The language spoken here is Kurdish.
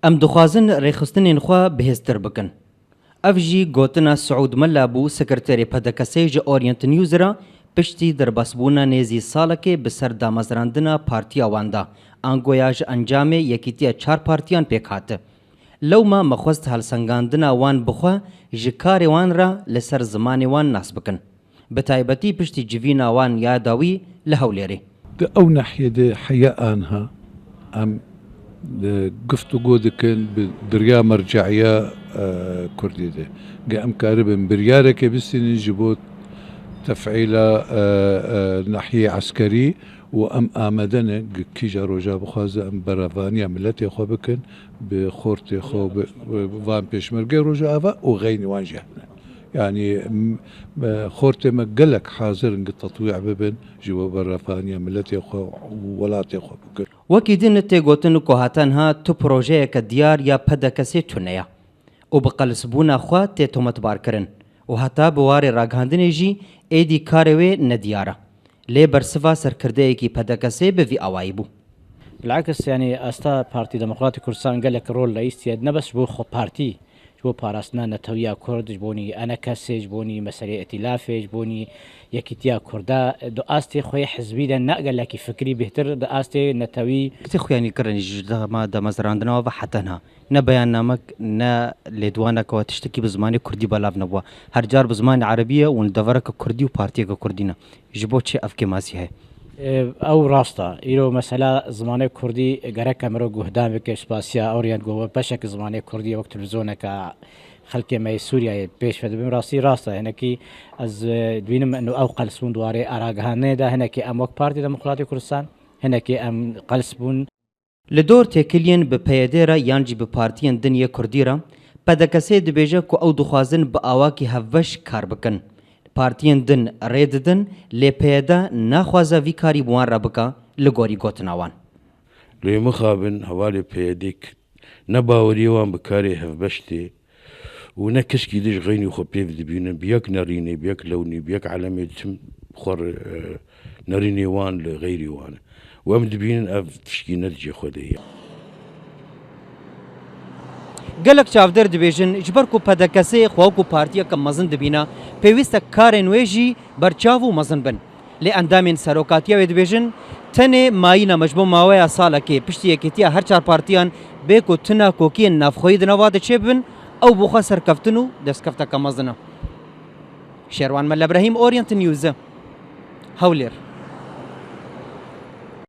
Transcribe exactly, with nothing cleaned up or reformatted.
Em dixwazin rêxistinên xwe bihêztir bikin. Ev jî gotina Siûd Mela bû, sekreterê P D K S'ê ji Orient News re piştî derbasbûna nêzî salekê bi ser damezrandina partiya wan de, ango ya ji encamê yekîtiya çar partiyan pêk hate. Lewma me xwest helsengandina wan bi xwe ji karê wan re li ser zimanê wan nas bikin. Bi taybetî piştî civîna wan ya dawî li Hewlêrê. Di ew nehiyê de heya anha em, e, guftûgo dikin bi diriya merce'iya, e, Kurdî de. Ge em karibin biryareke bistînin ji bo tef'îla, e, e, nehiyê eskerî û em amade ne ge kîja roja bixwaze em berevaniya miletê xwe bikin bi xortê xwe, bi, bi van pêşmergê Rojava û xeynî wan jî hene. Yanî, m-, me, xortê me gelek hazir in ki tetwî bibin, ji bo berevaniya miletê xwe û welatê xwe bikin. Wekî din tê gotin ku heta niha tu projeyeke diyar ya P D K S'ê tune ye û bi qelsbûna xwe tê tometbar kirin û heta bi warê ragihandinê jî êdî karê wê nediyar e. Lê bersiva serkirdeyekî P D K S'ê bi vî awayî bû. Bilakis, yanî asta Partî Demokratî Kurdistan gelek rol leyîstiye, ne bes ji bo xwe partî, ji bo parastina netewiya Kurd, ji bonî ENKS'ê, ji bonî meseleyê îtîlafê, ji bonî yekîtiya Kurda, di astê xwe yê hizbî de ne gelekî fikrî bêhtir, di astê netewî. Tê xuyanî kirin ji dema damezrandina ve heta niha. Ne beyannamek, ne lêdwanek we tiştekî bi zimanê Kurdî belav nebû. Her car bi zimanê Erebî ye û li devereke Kurdî û partiyeke Kurdî ne. Ji bo çi ev kêmasî heye? Ê, ew rast e. Îro mesela zimanê Kurdî gereke mirov guhdar bike, spasiya Orient ku beşek zimanê Kurdî ye, wek televîzyoneke xelkê me yê Sûriyeyê pêş ve dibin. Rastî rast e. Hinekî ez, e, dibînim ino ew qels bûn di warê ragihandinê de. Hinekî em wek Partî Demokratî Kurdistan, hinekî em qels bûn. Li dor têkiliyên bi P Y D re yan jî bi partiyên din yê Kurdî re, P D K S dibêje ku ew dixwazin bi awakî hevbeş kar bikin. Partiyên din rê didin, lê P Y D naxwaze vî karî bi wan re bike, li gorî gotina wan. Lê mixabin hevalê P Y D k-, ne baweriyê wan bi karê hevbeş tê, û ne keskî di ji xeynî xwe pêv dibînin, bi yek nerînê, bi yek lewnî, bi yek elemê diçin xwe re, e, nerînê wan li xeyrî wan e. Û em dibînin ev tişkî ne di cê xwe de ye. Gelek çavdêr dibêjin, ji ber ku P D K S xwe wekû partiyeke mezin dibîne, pêwîst e karên wê jî berçav û mezin bin. Lê endamên serokatiya wê dibêjin, tenê mayîna me ji bo maweya salekê piştî yekîtiya her çar partiyan bê ku tu nakokiyên navxweyî di nava de çêbibin, ew bo xwe serkeftin û destkefteke mezin e. Şêrwan Mele Brehîm, Orient News, Hewlêr.